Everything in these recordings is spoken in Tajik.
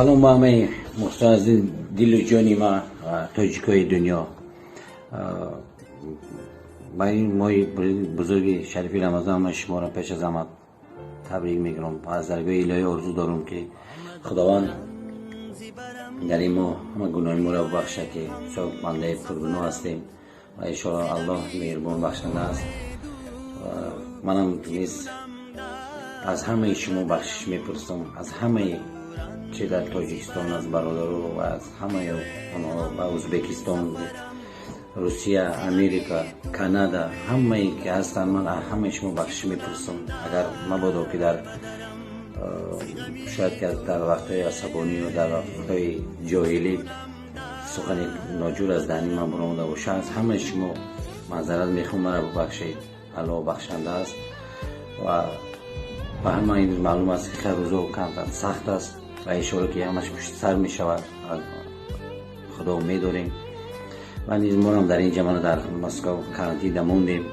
Салом ба ҳамаи мухлисон аз дилу ҷони ма, тоҷикои дунё. Ба ин моҳи бузурги шарифи Рамазон ман шуморо пеш аз ҳама табрик мекунам. Аз даргоҳи илоҳӣ орзу дорам, ки Худованд дар ин моҳ ҳама гуноҳи моро бубахшад, ки бисёр бандаи пургуноҳ ҳастем, ва иншоалло Аллоҳ меҳрубон, бахшанда аст. Манам низ аз ҳамаи шумо бахшиш мепурсам, аз ҳамаи чи дар Тоҷикистон аз бародаро ва аз ҳамаи онҳо, ба Ӯзбекистон, Русия, Америка, Канада, ҳамае ки ҳастанд, ман аз ҳамаи шумо бахшиш мепурсам. Агар мабодо ки дар шояд ки дар вақтҳои асабонӣ ё дар вақтҳои ҷоҳилӣ сухани ноҷур аз даҳни ман баромада бошад, аз ҳамаи шумо маъзарат мехоҳам, маро бубахшед. Аллоҳ бахшанда аст. Ва ба ҳама ин маълум аст, ки хел рӯзо камтар сахт аст, ва иншоалло ки ҳамаш пушти сар мешавад, Худо умед дорем. Ва низ морам дар ин ҷа, мана дар Москва карантин мондем.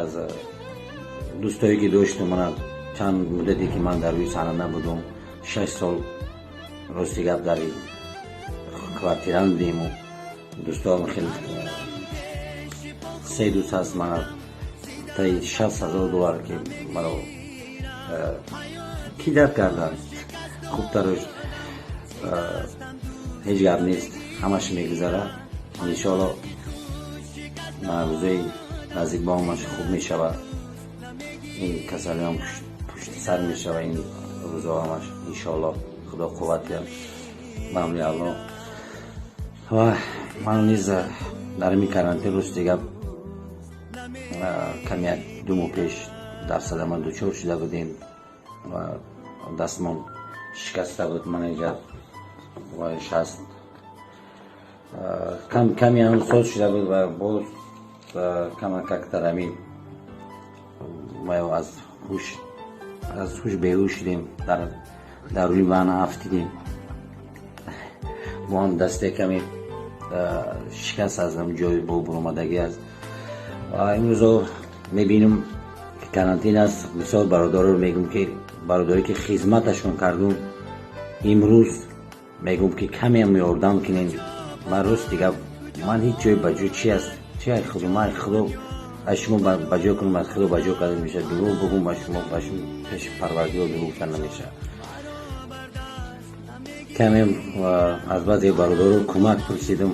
Аз дӯстое ки доштум, мана чанд муддате ки ман дар рӯи саҳна набудум, 6 сол, рости гап, дар квартира будему дӯстоам хел се дӯст ҳаст, мана таи 60 000 доллар ки маро кидать карданд. Хубтарош ҳеҷ гап нест, ҳамаш мегузарад, иншоалло рӯзои наздик ба ҳамаш хуб мешавад, ин касалиам пушти сар мешавад, ин рӯзо ҳамаш, иншоалло. Худо қувват диҳад, ба амри Аллоҳ. Ва ман низ дар ҳамин карантин, рости гап, каме як 2 моҳ пеш дар садама дучор шуда будем ва дастмон шикаста буд. Ман инҷа шаст ками ҳам соз шуда буд ва боз камакак дар ҳамин аз ҳуш беҳуш шудем, дар рӯи ванна афтидем. Бо ҳам дасте каме шикаст, аз ҷои бо буромадагӣ аст. Ва имрӯзо мебинам, ки карантин аст, бисёр бародароро мегӯм, ки бародаре ки хизматашон кардум, имрӯз мегӯм, ки камеам ёрдам кунем. Ман, рости гап, ман ҳеҷ ҷой ба ҷой чи аст, чи ай худо, ман худо аз шумо ба ҷо кунам, аз худо ба ҷо карда мешавад. Дурӯғ бугум ба шумо, ба шумо пеши Парвардигор дурӯғ гуфтан намешавад. Каме аз баъзе бародаро кӯмак пурсидам,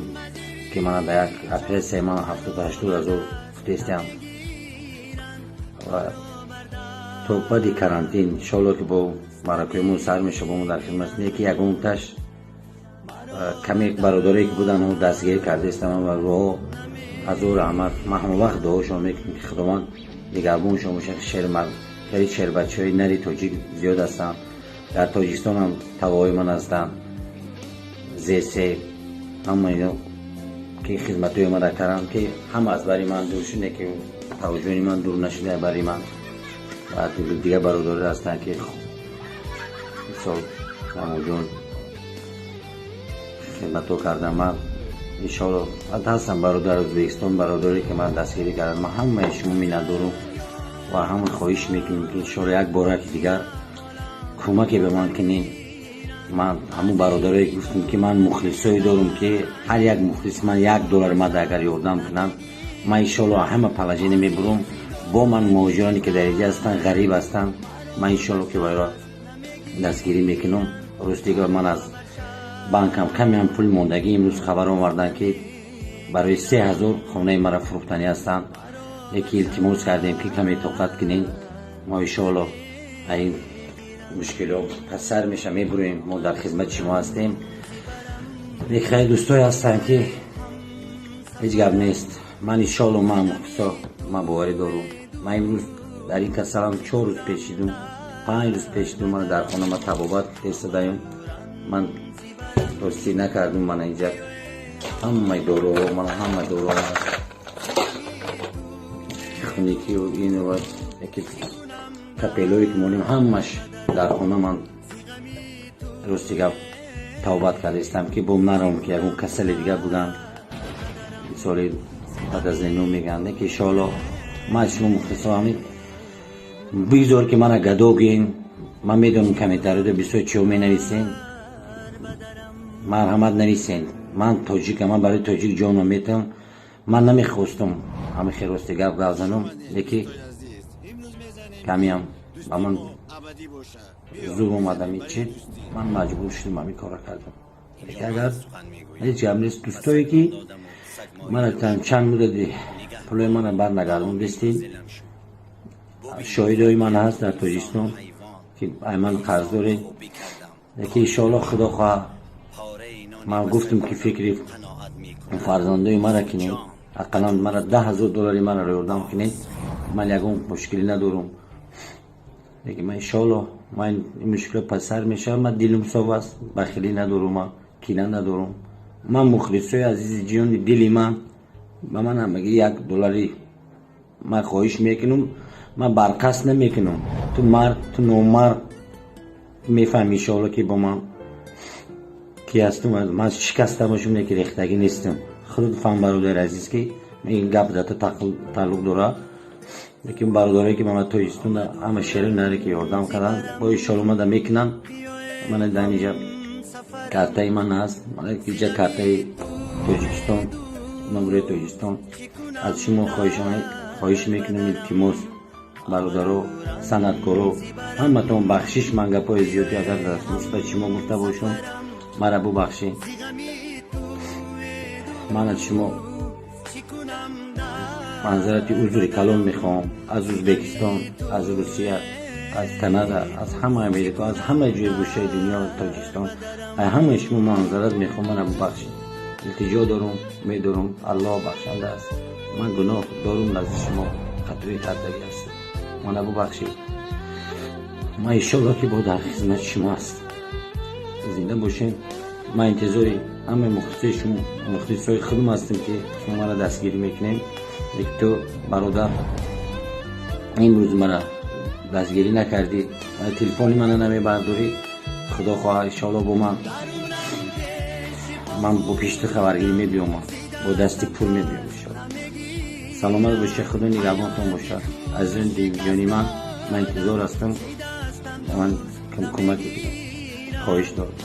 ки мана дар як оператсияи ман 70-80 ҳазор футестиам ва то баъди карантин, иншоалло, ки бо маъракаҳои мо сар мешава, бо мо дар хидмат не, ки ягонташ каме бародарое ки буданд, дастгирӣ кардаистам ва дуо, ҳазор раҳмат. Ман ҳама вақт дуошон мекунам, ки Худованд нигаҳбоншон бошад. Шермард, хеле шербачаҳои нари тоҷик зиёд ҳастанд, дар Тоҷикистон ҳам тавоҳои ман ҳастанд, зесе ҳама ино ки хизматҳои мара карданд, ки ҳама аз бари ман дур шуд, ки таваҷҷӯҳи ман дур нашуда бари ман. Ва дигар бародаре ҳастанд, ки мисол Мамуҷон хидматҳо кардам. Ман иншоалло ҳастам бародар Ӯзбекистон, бародаре ки ман дастгирӣ кардам. Ман ҳамаи шумо миннатдорум ва ҳама хоҳиш мекунем, ки иншоалло як бораки дигар кӯмаке ба ман кунед. Ман ҳамун бародарое гуфтам, ки ман мухлисое дорум, ки ҳар як мухлис ман 1 доллар мада агар ёрдам кунанд, ман иншоалло ҳама положение мебурам. Бо ман муҳоҷироне ки дар инҷа ҳастанд, ғариб ҳастанд, ман иншоалло ки вайро дастгирӣ мекунам. Ростига, ман аз банкам камеам пул мондагӣ. Имрӯз хабар оварданд, ки барои 3000 хонаи маро фурӯхтанӣ ҳастанд. Лекин илтимос кардем, ки каме тоқат кунем, мо иншоалло ин мушкилиҳо пас сар меша, мебуроем, мо дар хизмати шумо ҳастем. Лекин хеле дӯстое ҳастанд, ки ҳеҷ гап нест. Ман иншоалло, ман мухлисо, ман боварӣ дорум. Ман имрӯз дар ин касалам 4 рӯз печидум, 5 рӯз печидум. Ман дар хона ма табобат тестадаем. Ман ростӣ накардум. Мана инҷа ҳамаи доруҳо, мана ҳамаи доруҳо, хуникию ину яки капелое ки монем, ҳамаш дар хона. Ман, рости гап, тавбат кардаистам, ки бом нарам, ки ягон касали дигар буданд, мисоли баъд аз ино мегӯянд. Ки иншоалло ман аз шумо мухлисо ҳамин бигзор, ки мана гадо гӯем. Ман медонам, комментариёда бисёр чиҳо менависем. Марҳамат, нависен. Ман тоҷикам, ман барои тоҷик ҷонам метавам. Ман намехостум ҳами хелрости гап занам, леки камиам ба ман зур омадам чи, ман маҷбур шудам, ҳамин кора кардам. Леки агар ҳеҷ гап нест, дӯстое ки мана чанд муддати пулои мана барнагардондистед, шоҳидои ман ҳаст дар Тоҷикистон, ки ай ман қарз доред. Леки иншоалло, худо хоҳа, ман гуфтам, ки фикри фарзандои мара кинед, ақаллан мара 10 000 доллари мара ёрдам кунед. Ман ягон мушкилӣ надорам, лекин ман иншоалло, ман ин мушкилот пасар мешавад. Ман дилум соф аст, бахилӣ надорум, ман кина надорум. Ман мухлисои азизи ҷони дили ман, ба ман ҳамагӣ 1 доллари ман хоҳиш мекунам. Ман барқасд намекунам. Ту мард, ту номард, мефаҳми, иншоалло, ки бо ман ки ҳастум. Ман шикаста бошам, не ки рехтагӣ нестам. Худат фаҳм, бародари азиз, ки ин гап дар ту тааллуқ дорад. Лекин бародарое ки ба ман Тоҷикистон ҳама шери наре ки ёрдам карданд, бо иншоалло мада мекунанд. Мана дар инҷа картаи ман ҳаст, иҷа картаи Тоҷикистон, номери Тоҷикистон. Аз шумо хоҳиш мекунам, илтимос, бародаро, санъаткоро, ҳаматон бахшиш. Ман гапҳои зиёдӣ агар дар нисбати шумо гуфта бошам, мара бубахшед. Ман аз шумо манзарати узри калон мехоҳам. Аз Ӯзбекистон, аз Русия, аз Канада, аз ҳама Америка, аз ҳамаи ҷои гӯшаи дунё, Тоҷикистон, аз ҳамаи шумо манзарат мехоҳам. Мара бубахшед, илтиҷо дорум, медорум. Аллоҳ бахшанда аст. Ман гуноҳ дорум, назди шумо хатоӣ кардагӣ ҳастам, мана бубахшед. Ман иншоалло, ки бо дар хизмати шумо аст. Зинда бошем. Ман интизори ҳамаи мухлисои шумо, мухлисои худам ҳастем, ки шумо мара дастгирӣ мекунем. Лекин ту, бародар, имрӯз мара дастгирӣ накардӣ, телефони мана намебардорӣ. Худо хоҳа, иншоалло, бо ман бо пишти хабаргирӣ мебиёмам, бо дасти пур мебиём, иншоалло. Саломат бошед, худо нигаҳбонтон бошад. Азизони дилҷони ман, ман интизор ҳастам, ман кӯмаки хоҳиш дорам.